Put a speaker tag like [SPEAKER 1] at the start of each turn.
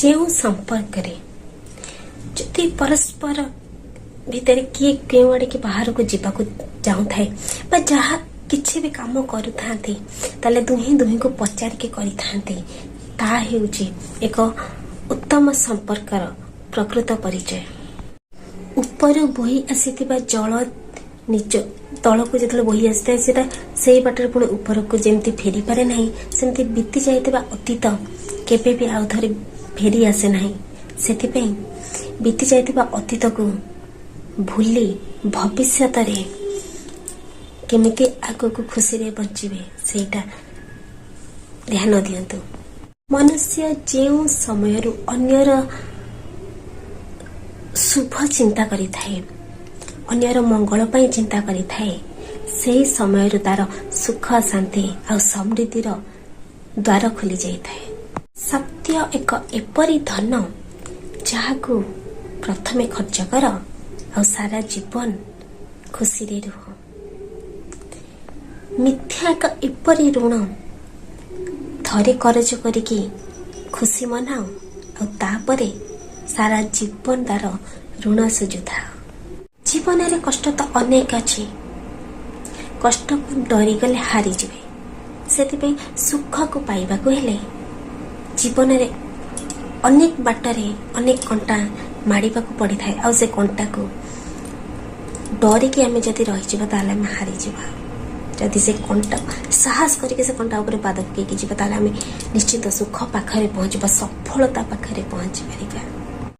[SPEAKER 1] ଯେଉଁ ସମ୍ପର୍କରେ ଯଦି ପରସ୍ପର ଭିତରେ କିଏ କେଉଁ ଆଡ଼ିକି ବାହାରକୁ ଯିବାକୁ ଚାହୁଁଥାଏ ବା ଯାହା କିଛି ବି କାମ କରୁଥାନ୍ତି, ତାହେଲେ ଦୁହେଁ ଦୁହିଁଙ୍କୁ ପଚାରିକି କରିଥାନ୍ତି, ତାହା ହେଉଛି ଏକ ଉତ୍ତମ ସମ୍ପର୍କର ପ୍ରକୃତ ପରିଚୟ। ଉପରୁ ବୋହି ଆସିଥିବା ଜଳ ନିଜ ତଳକୁ ଯେତେବେଳେ ବୋହି ଆସିଥାଏ, ସେଟା ସେଇ ବାଟରେ ପୁଣି ଉପରକୁ ଯେମିତି ଫେରିପାରେ ନାହିଁ, ସେମିତି ବିତି ଯାଇଥିବା ଅତୀତ କେବେ ବି ଆଉ ଥରେ ଫେରି ଆସେ ନାହିଁ। ସେଥିପାଇଁ ବିତି ଯାଇଥିବା ଅତୀତକୁ ଭୁଲି ଭବିଷ୍ୟତରେ କେମିତି ଆଗକୁ ଖୁସିରେ ବଞ୍ଚିବେ, ସେଇଟା ଧ୍ୟାନ ଦିଅନ୍ତୁ। ମନୁଷ୍ୟ ଯେଉଁ ସମୟରୁ ଅନ୍ୟର ଶୁଭ ଚିନ୍ତା କରିଥାଏ, ଅନ୍ୟର ମଙ୍ଗଳ ପାଇଁ ଚିନ୍ତା କରିଥାଏ, ସେହି ସମୟରୁ ତାର ସୁଖ, ଶାନ୍ତି ଆଉ ସମୃଦ୍ଧିର ଦ୍ୱାର ଖୋଲି ଯାଇଥାଏ। ସତ୍ୟ ଏକ ଏପରି ଧନ, ଯାହାକୁ ପ୍ରଥମେ ଖର୍ଚ୍ଚ କର ଆଉ ସାରା ଜୀବନ ଖୁସିରେ ରୁହ। ମିଥ୍ୟା ଏକ ଏପରି ଋଣ, ଥରେ କରଜ କରିକି ଖୁସି ମନାଅ ଆଉ ତାପରେ ସାରା ଜୀବନ ତାର ଋଣ ସୁଝୁଥାଅ। ଜୀବନରେ କଷ୍ଟ ତ ଅନେକ ଅଛି। କଷ୍ଟକୁ ଡରିଗଲେ ହାରିଯିବେ। ସେଥିପାଇଁ ସୁଖକୁ ପାଇବାକୁ ହେଲେ ଜୀବନରେ ଅନେକ ବାଟରେ ଅନେକ କଣ୍ଟା ମାଡ଼ିବାକୁ ପଡ଼ିଥାଏ। ଆଉ ସେ କଣ୍ଟାକୁ ଡରିକି ଆମେ ଯଦି ରହିଯିବା, ତାହେଲେ ଆମେ ହାରିଯିବା। ଯଦି ସେ କଣ୍ଟା ସାହସ କରିକି ସେ କଣ୍ଟା ଉପରେ ପାଦ ପକେଇକି ଯିବା, ତାହେଲେ ଆମେ ନିଶ୍ଚିତ ସୁଖ ପାଖରେ ପହଞ୍ଚିବା, ସଫଳତା ପାଖରେ ପହଞ୍ଚି ପାରିବା।